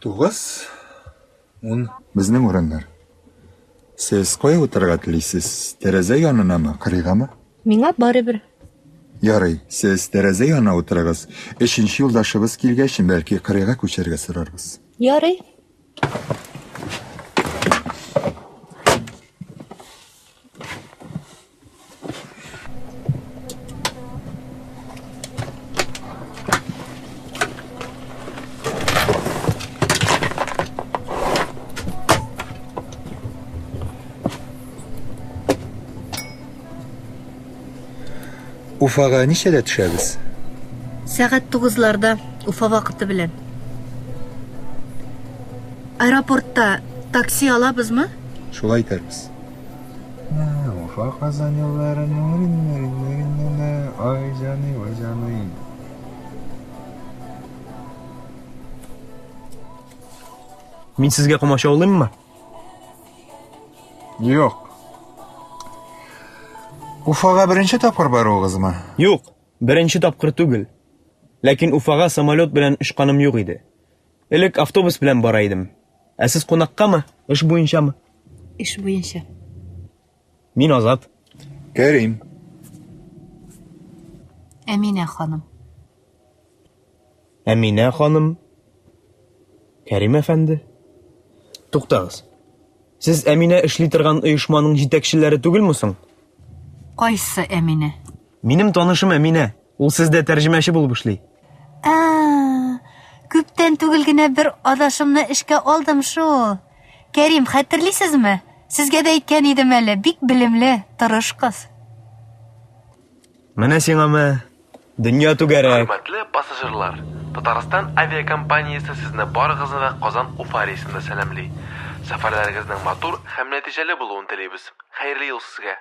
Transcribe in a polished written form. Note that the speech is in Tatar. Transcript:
9, 10. Безнең урыннар. Сез кая утырырга телисез? Тәрәзә янынамы, кырыйгамы? Миңа барыбер. Ярый, сез тәрәзә янына утырыгыз. Өченче юлдашыбыз килгәч, бәлки кырыйга күчәргә сорарбыз. Ярый. Уфага ничәдә төшәбез? Сәгать тугызларда, Уфа вакыты белән. Аэропортта такси алабызмы? Шулай итәрбез. Уфа Казан юлларының ай җаный, ой җаный. Мин сезгә комачаулыйммы? Юк. Уфага беренче тапкыр баруыгызмы? Юк, беренче тапкыр түгел. Ләкин Уфага самолет белән очканым юк иде. Элек автобус белән бара идем. Ә сез кунаккамы, эш буенчамы? Эш буенча. Мин Азат. Кәрим. Әминә ханым. Әминә ханым. Кәрим әфәнде. Туктагыз. Сез Әминә эшли торган оешманың җитәкчеләре түгелме соң? Кайсы Әминә? Минем танышым Әминә. Ул сездә тәрҗемәче булып эшли. Ә, күптән түгел генә бер адашымны эшкә алдым шул. Кәрим, хәтерлисезме? Сезгә дә әйткән идем әле, бик белемле, тырыш кыз. Менә сиңа мә. Дөнья түгәрәк. Хөрмәтле пассажирлар, Татарстан авиакомпаниясе сезне барыгызны да Казан-Уфа рейсында сәламли. Сәфәрләрегезнең матур һәм нәтиҗәле булуын телибез. Хәерле юл сезгә!